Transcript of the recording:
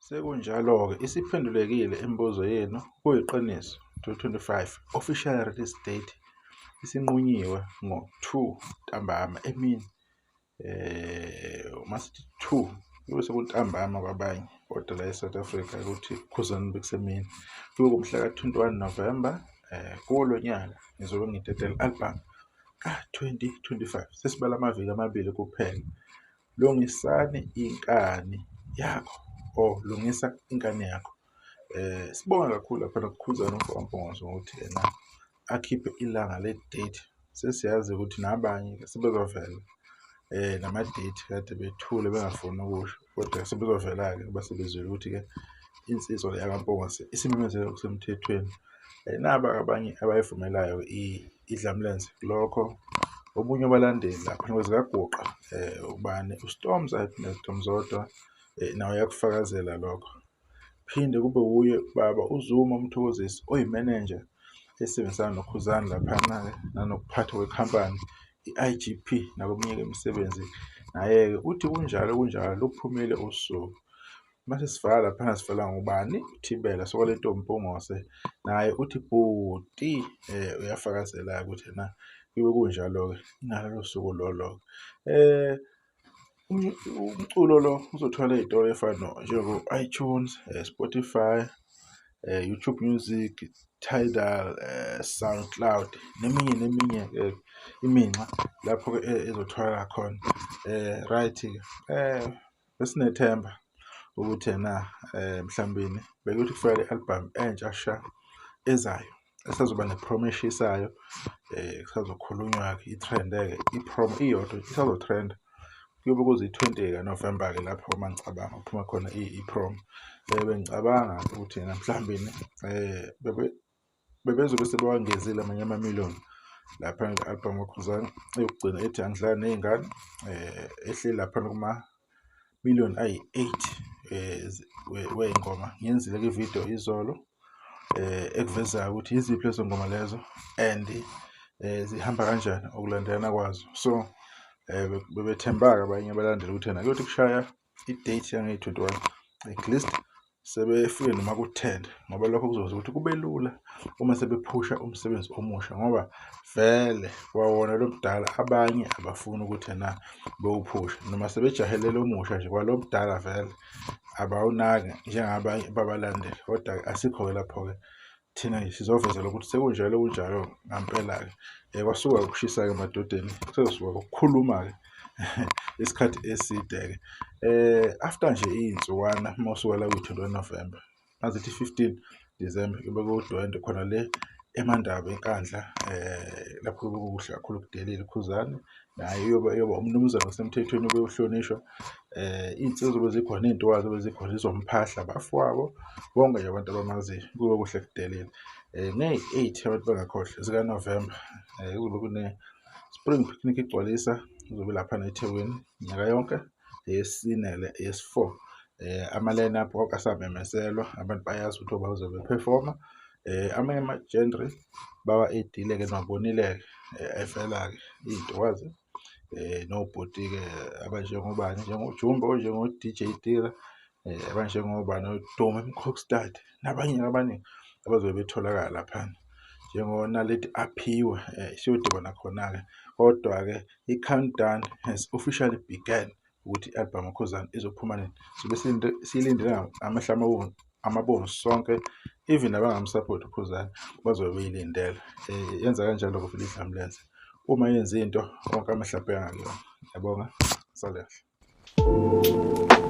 Sekunjalo-ke isiphendulekile imibuzo yenu, kuyiqiniso 2025 official release date isinqunyiwe ngo-2 ntambama emini. Uma sithi 2 kube sekuntambama kwabanye, kodwa la e-South Africa kuthi khuzani bekusemini. Kube kumhla ka-21 November kuwo lo nyaka ngizobe ngidedela i-album ka-2025. Sesibala amaviki amabili kuphela. Lungisani inkani yakho or lungisa inkani yakho. Sibonga kakhulu laphana kuKhuzani umfo kaMpungose ngokuthi ena akhiphe ilanga le-date. Sesiyazi ukuthi nabanye sebezovela nama-date kade bethule bengafuni ukusho, kodwa sebezovela-ke ngoba sebezwile ukuthi-ke insizwa le yakaMpungose isimemezele okusemthethweni. Naba-ke abanye abayivumelayo iDlamlenze kulokho. Omunye wabalandeli lapha kwezikaGuqa ubani uStormz Stormzodwa nawe uyakufakazela lokho. Phinde kube wuye baba uZuma uMthokozisi oyimenenja esebenzisana noKhuzani laphana-ke nanokuphathwa kwekhampani i-I_G_P nakweminye-ke imisebenzi. Naye-ke uthi kunjalo kunjalo luphumile usuku. Mase sivala laphana sivala ngobani? UThibela Sokalentombi Mpungose naye uthi bhuti uyafakazela-ke ukuthi ena kuyobe kunjalo-ke ngalolo suku lolo-ke. Umculo lo uzothola ey'tolo ey'fana njengo-iTunes, Spotify, YouTube Music, Tidal, SoundCloud neminye neminye-ke iminxa lapho-ke ezotholakala khona. Right-ke besinethemba ukuthi ena mhlawumbeni bekuthi kufika le album entsha sha ezayo esazoba ne-promo eshisayo, kusazokhulunywa-ke i-trend-e-ke i-promo iyodwa isazo-trend-a. Kuyobe kuzi-20 kaNovember-ke lapho uma ngicabanga kuphuma khona i-promo. Bengicabanga ukuthi ena mhlawumbeni bebezobe sebewangezile amanye amamiliyoni lapha kule-album kaKhuzani eyokugcina ethi Angidlali Ney'ngane, ehleli laphana kuma-million ayi-8 wey'ngoma. Ngiyenzile-ke ividiyo izolo ekuvezayo ukuthi yiziphi lezo ngoma lezo and zihamba kanjani ukulandelana kwazo. So bebethemba-ke abanye abalandeli ukuthi ena kuyothi kushaya i-date yangeyi-21 at least sebefike noma ku-10, ngoba lokho kuzokwenza ukuthi kube lula uma sebephusha umsebenzi omusha, ngoba vele kwawona lo mdala abanye abafuni ukuthi ena bewuphushe, noma sebejahele lo musha nje kwalo mdala vele abawunaki njengabanye babalandeli. Kodwa-ke asikho-ke lapho-ke, thina nje sizovezela ukuthi sekunjalo kunjalo ngampela-ke. Kwasuka ukushisa-ke emadodeni, kusezosuka ukukhuluma-ke isikhathi eside-ke. After nje iy'nsukwana uma usuka la kwi-21 November, mazithi 15 December kuyobe kuwudwendwe khona le eMandaba eNkandla, lapho kuyobe kukuhle kakhulu kudelile uKhuzani naye uyoba umnumzane wasemthethweni ubeyohlonishwa. Iy'nsizwa zobe zikhona, iy'ntokazi zobe zikhona zizomphahla abafowabo bonke nje abantu abamaziyo, kube kuhle kudelile. Ngeyi-8 abantu bangakhohlwa zikaNovemba, kuzobe kune-Spring Picnic igcwalisa, izobe laphana eThekwini minyaka yonke, eyesine le eyesi-4. Ama-line up wonke asamemezelwa, abantu bayazi ukuthi bazobe bephefoma. Amanye ama-genre bawa-add-ile-ke niwabonile-ke evela-ke iy'ntokazi nobhuti-ke abanjengobani, njengoJumbo, njengo-D_J Tira, abanjengobani oDumi Mkokstad nabanye abaningi abazobe betholakala laphana, njengoNaledi Aphiwe, siyodibana khona-ke. Kodwa-ke i-countdown has officially began ukuthi i-album kaKhuzani izophuma nini. Sobe siyilindele ngamehlo amabomvu sonke, even nabangamsapoti uKhuzani bazobe beyilindele. Yenza kanjalo-ke vele iDlamlenze, uma yenza into wonke amehlo abheka ngakuyona. Ngiyabonga, sale kahle.